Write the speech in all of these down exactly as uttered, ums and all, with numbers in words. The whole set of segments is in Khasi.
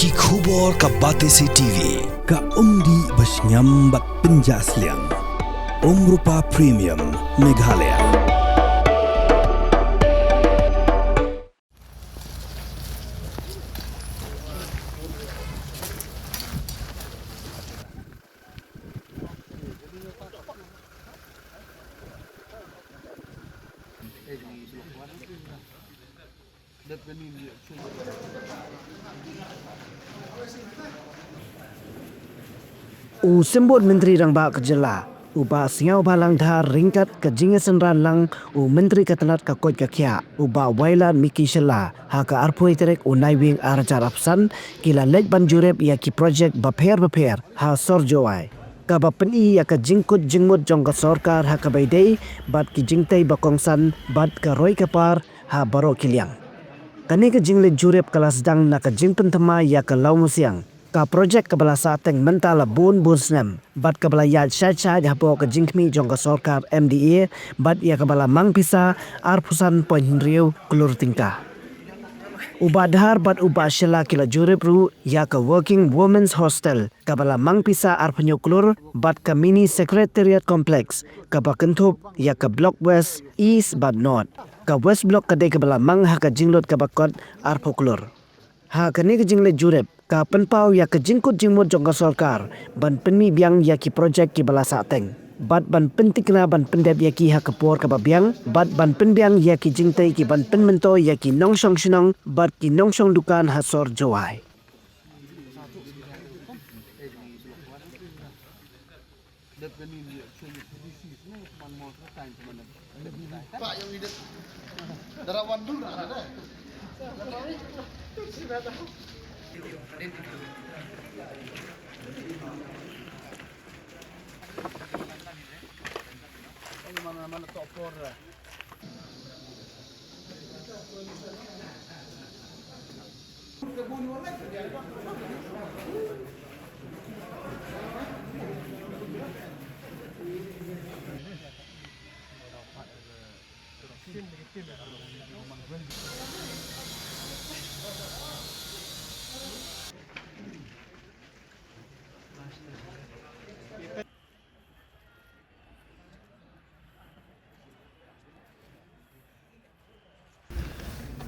Ki khubor ka Batesi T V, ka umdih ba shngiam bad pynjah sliang. Umrupa Premium, Meghalaya. U Symbud Myntri Rangbah ka Jylla, u Bah Sniawbhalang Dhar, ryngkat ka jingïasynran lang u Myntri ka Tnad ka Koit ka Khiah, u Bah Wailadmiki Shylla, ha ka arphew tarik u Naiwieng arhajar arphew san, ki la leit ban jurip ïa ki projek bapher bapher ha sor Jowai, kaba pyni ïa ka jingkut jingmut jong ka sorkar ha kaba ïadei bad ki jingtei ba kongsan bad ka roi ka par ha baroh ki liang. Kane ka jingleit jurip ka la sdang na ka jingpynthymmai ïa ka Lawmusiang, ka projek kaba la sahteng mynta la bun bun snem bad kaba la ïaid shaid shaid hapoh ka jingkhmih jong ka sorkar M D A, bad ïa kaba la mang pisa arphew san point hynriew klur tyngka. U Bah Dhar bad u Bah Shylla ki la jurip ruh ïa ka Working Women's Hostel, kaba la mang pisa arphew hynñiew klur, bad ka Mini Secretariat Complex, kaba kynthup ïa ka Block West, East bad North. Ka West Block ka dei kaba la mang ha ka jinglut kaba kot arphew klur. Ha kane ka jingleit jurip ka pynpaw ïa ka jingkut jingmut jong ka sorkar ban pynmih biang ïa ki projek kiba la sahteng, bad ban pyntikna ban pyndep ïa ki ha ka por kaba biang, bad ban pynbiang ïa ki jingtei ki ban pynmyntoi ïa ki nongshong shnong bad ki nongshong dukan ha sor Jowai.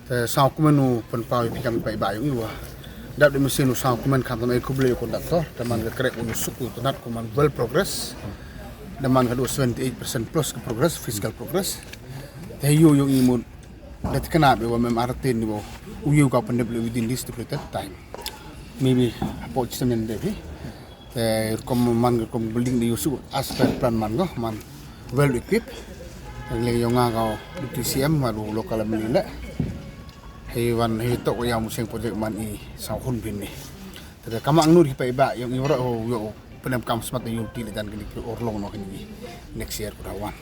Te sngewkmen u pynpaw ïa phi kam paidbah ïa u wa dap da mynsiem u sngewkmen khamtam ai khublei ïa u conductor te man ka krek u suk u tnat kum man well progress. Da man ka dei seventy eight percent plus ka progress, physical progress. Te ïa u ïa u ngi mut da te kena be wa mem artin ni wa u ïa u ka pyndep le within this stipulated time. Maybe hapoh chisem nyan de phi. Te rukom man ka rukom building da ïoh suk as per plan man ko man well equipped. Ngi ïoh nga ka deputy C M ma du local M L A le. Hei wan hei tok ïa mu seng project man i sa hun bin ni. Te ka mang nur hi pa iba ïoh ngi wara ïoh pynem kam smat ïoh ti le dan kini ki orlong no kini next year ku da wan.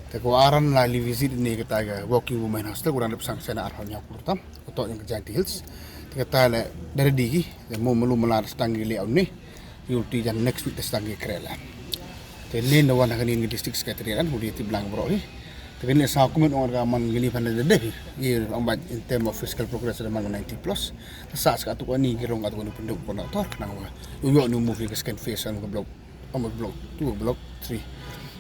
Te ko aran la li visit ni kata ka working women hostel ku ran dep sang sena arhon ïa ku tam. Ko tok ïa ka Jaintia Hills. Te kata le dari digi. Te mo melu mela stang gi le au ni. Ïoh ti jan next week te stang ki kre la. Te lin da wan ha kani ngi district secretary kan hudi ti blang bro hi. Te kani sa kumen ong ka man gini pan da de hi. Ye ong ba in term of physical progress da man ninety plus. Te sa ska tu kani ki rong atu kani penduk ko na tor kenang wa. Yu yo ni move ka second phase an ka block. Ong block two block three.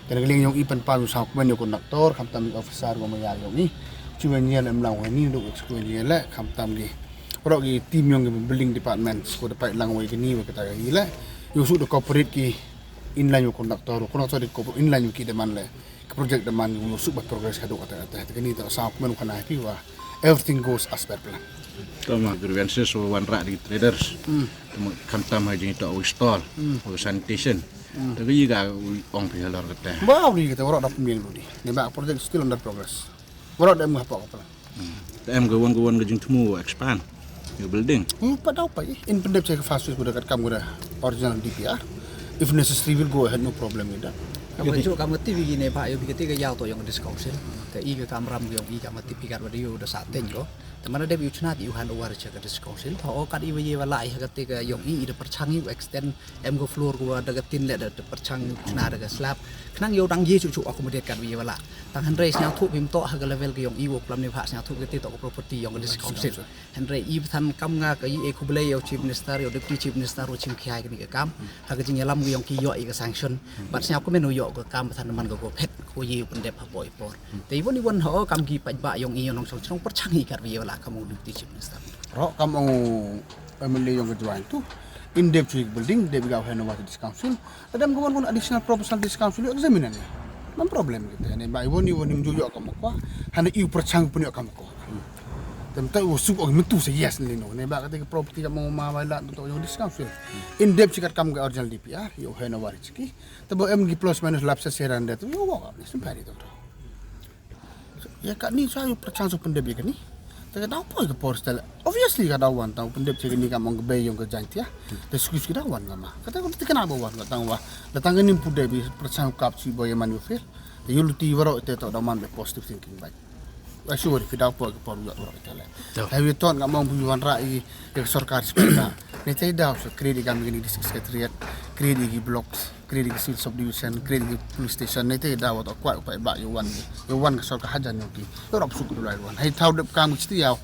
Te na ka liang yong i pan pa sa kumen yo conductor khamtam officer ko ma ya yong i. Chu wen ye le mlang wa ni duk chu wen ye le khamtam gi. Rok i team yong i building departments ko da pai lang wei kini wei kata i le. Yu su da cooperate ki inline wei conductor, conductor di cooperate inline wei ki demand le. Ki project demand yu su ba progress ka dok kata kata. Kini ta sa men kana happy wa everything goes as per plan. Tama grievances wa wan ra di traders. Tama khamtam ha jing to wei stall, wei sanitation. Ta ga yi ga ong pi halor kata. Ba ri kata rok da pemiang dudi. Ni ba project still under progress. Wara da em nga hapoh ka plan. Te em ka wan ka wan ka jingthmu expand your building. Hmm, pa dau pa i. In pendep check fast food kuda kat kam kuda original D P R. If necessary, we'll go ahead, no problem with that. Ka ba ju ka ma tip ïa kine ba ïa phi kata ka ïaw to ïong ka district council. Ka i ka kamram ïong i ka ma tip phi kat ba da ïoh da sa teng ko. Te mana dep ïoh chna ïoh hand over cha ka district council. Ho kat i ba ïa ba la ïa kata ka ïong i i da pyrchang ïoh extend em ko floor ko da ka tin le da pyrchang ïoh chna da ka slab. Khnang ïoh dang ïa chu chu accommodate kat ba ïa ba la. Tang hynrei sñiaw thuh phim to ha ka level ka ïong i wo klam ne ba sñiaw thuh kata to ka property ïong ka district council. Hynrei i ba than kam nga ka i e khublei ïa u chief minister ïa u deputy chief minister u chim khia kani ka kam. Ha ka jingïalam ka ïong ki ïoh i ka sanction. Bad sñiaw ko men u ïoh ka kam ba than man ka ko phet ko ye u pyndep ha poi por. Te i won i won ho kam ki paidbah ïong i ïong nongchong chnong pyrchang i kat ba ïa la kam u deputy chief minister. Ro kam ong M L A ïong ka Jwai tu. In dep chu building dep ga heno wa district council. Adam ko won additional proposal district council examine ne. Mam problem kita ne ba i won i won im ju ïoh kam ko. Hana i u pyrchang pun ïoh kam ko. Tem ta u suk ong mentu sa yes ni no. Ne ba kata ka property ka mo ma ba la to ïong district council. In dep chikat kam ka original D P R ïoh heno wa chiki. Te ba em gi plus minus lap sa seran de tu ïoh wa ni simpari to. Ïa kani sa ïoh pyrchang sa pyndep ïa kani. Te ka dau poi ka por stel. Obviously ka dau wan tau pyndep ïa kani ka mong ka bei ïong ka Jaintia. Te sku sku dau wan ngama. Kata ko te kana ba wan ka tang wa. Da tang kani pu dep pyrchang kap chi boy man ïoh fail. Te ïoh luti waro te to dau man be positive thinking bai. Wa shu wari phi dau poi ka por ïoh waro te le. Te wi ton ka mong bu wan ra i ka sorkar sku ka. Ne te dau so create ka mi kani district secretariat, create ki blocks. Create ki civil subdivision, create ki police station, ne te da wa to kwai u paidbah ïa wan, ïa wan ka sorkar hajan ïong ki. Ïa rap suk dulai wan. Hei thaw dep kam ki chiti ïa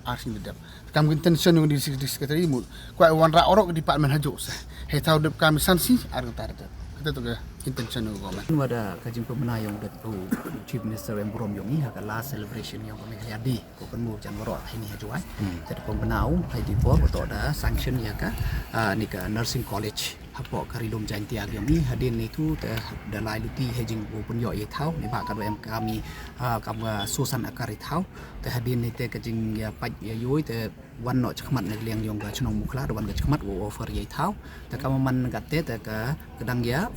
ar sing dep. Kam ki intention ïong di sik di secretary mut. Kwai wan ra orok department hajo se. Hei thaw dep kam ki san si ar ka tar dep. Kata to ka intention ïong government. Wa da ka jingpynbna ïong da u Chief Minister em burom ïong i ha ka last celebration ïong ka Meghalaya Day. Ko kan mu jan warok hini ha Jowai. Te da pynbna u hai di por ko to da sanction ïa ka, ah, ni ka nursing college. Hapoh ka Ri Lum Jaintia ïong i hadien ni tu te da lai luti ha jingpynïoh ïa thaw ne ba ka em kam i, ah, kam ka sosan akar ïa thaw. Te hadien ni te ka jingïapait ïa ïoi te wan noh chakhmat na ka liang ïong ka chnong Mukhla da wan ka chakhmat u offer ïa thaw. Te kam man kat te te ka dang ïa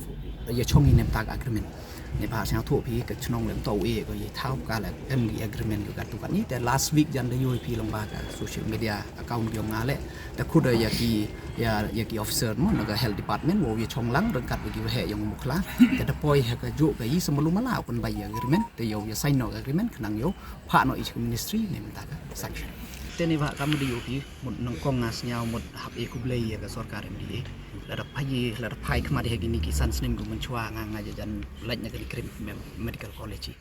ïa chong i ne mynta ka agreement. Ne ba sñiaw thuh phi ka chnong lem to u e ko ïa thaw ka la em ki agreement ïa ka tu kat ni te last week jan da ïoi phi long ba ka social media account ïong nga le. Te khut ïa ki ïa ïa ki officer mo na ka health department wo ïa chong lang ryngkat ïa ki waheh ïong Mukhla. Te da poi ha ka juk ka i semalu mala u kan bai ïa agreement te ïa ïa sign noh ka agreement khnang ïa pha noh i chi ministry ne mynta ka sanction. Te ne ba kam da ïoh phi mut nangkong nga sñiaw mut hap e khublei ïa ka sorkar M D A. Lada phai lada phai khmat ïa kini ki san snem ku mynchwa nga nga jan lait na ka dikrim medical college.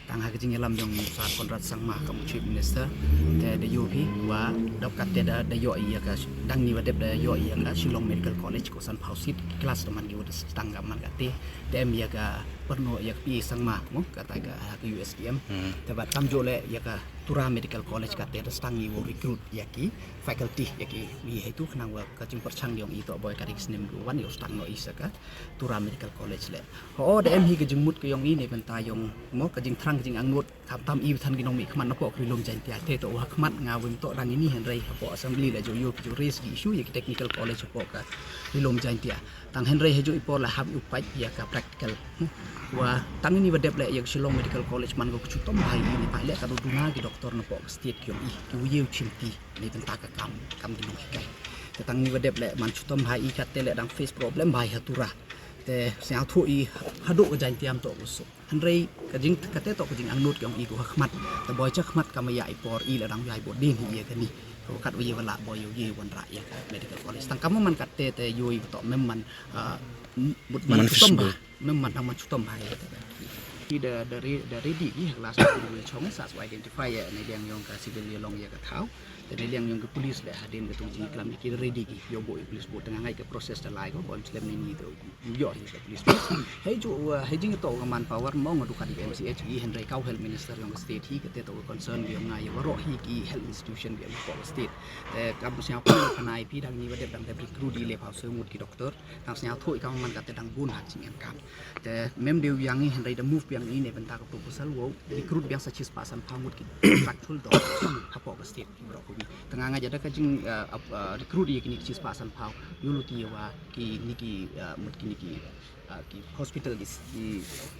Tang ha ka jingïalam jong Sir Conrad Sangma kam u Chief Minister te da ïoh phi wa dap kat te da da ïoh ïa ka dang ni wa dep da ïoh ïa ka Shillong Medical College ko san phaw seat ki class da man ki wa da tang ka man ka te te em ïa ka perno ïa ka P A Sangma mo ka ta ka ha ka U S T M te ba tam jo le ïa ka Tura Medical College ka te da stang ni wa recruit ïa ki faculty ïa ki wi hetu khnang wa ka jingpyrchang jong i to boi ka ri snem ku wan ïa stang no i sa ka Tura Medical College le. Ho da em hi ka jingmut ka jong i ne bynta jong mo ka jingthrang ka jingangnud. Tam tam i than ki nongmihkhmat na poh ka Ri Lum Jaintia te to wa khmat nga wym to dang ini hynrei hapoh assembly la jo ïoh ki jo raise ki issue ïa ki technical college hapoh ka Ri Lum Jaintia. Tang hynrei ha jo i por la hap u pait ïa ka practical. Wa tang ini wa dep le ïa ka Shillong Medical College man ko ka chutom bha i ni pait le ka duna ki doktor na poh ka state ki ong i ki u ïew chim ti ni tang ta ka kam kam ki nonghikai. Te tang ini wa dep le man chutom bha i kat te le dang face problem bha i ha Tura. Te sñiaw thuh i haduh ka Jaintia to ko so. Hynrei ka jing kate to ka jingangnud ka ong i ko ha khmat. Te boi cha khmat ka ma ïa i por i la dang ïa i bot din hi ïa kani. Ko kat wi wa la boi ïa wan ra ïa ka medical college. Tang kam man kate te ïa i to mem man mut man chutom ba. Mem man man chutom ba ïa. Ki da da re da ready ki ha last week wi chong sa identify ïa ne liang ïong ka civil ïa long ïa ka thaw. Te ne liang ïong ka police le hadien ka tung jingklam ki ready ki ïa boi police bot tang ngai ka process da lai ko boi slem ni ni to. Ïoh hi ka police force. Hei ju hei jing to ka manpower mo nga dukan di M C H i hynrei kau health minister ïong ka state hi kate to ka concern ïong nga ïa waroh hi ki health institution ïong ka state. Te kam sñiaw ka nai phi dang ni wa dep dang dep recruit i le phaw se ngut ki doktor. Tang sñiaw thuh i kam man kate dang bun ha jingïakam. Te mem dei biang i hynrei da move biang i ne bynta ka proposal wow recruit biang sa chispah san phaw ngut ki contractual doktor hapoh ka state. Ki waroh ko Tang nga jada ka jing, uh, ap- uh, recruit ïa kini ki chispah sanphew. Ïoh luti ïa wa kini ki, uh, mut kini ki, uh, ki hospital ki, ki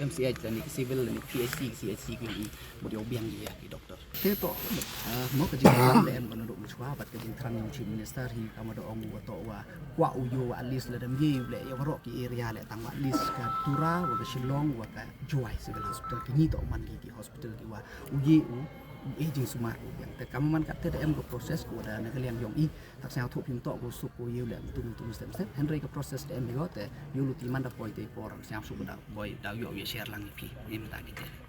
M C H lane ki civil lane ki P H C, ki C H C ki mut ïa biang ïa ki doctor. Te to, uh, mo ka jing da em ban duk machwa bad ka jing thrang Chief Minister hi ka ma da ong wa to wa kwah u ïoh wa at least la dem ïoh le ïa waroh ki area le tang wa at least ka Tura wa ka Shillong wa ka Jowai Civil Hospital kini to man ki ki hospital ki wa u ïoh u e jing sumar u biang te ka man ka te da em ka process ko da na ka liang yong i tak sñiaw thuh phim to ko suk ko ïoh le tum tum step step hynrei ka process da em ïoh te ïoh luti man da poi te por sñiaw suk da poi da ïoh ïoh share lang ïa phi ni mynta ki te.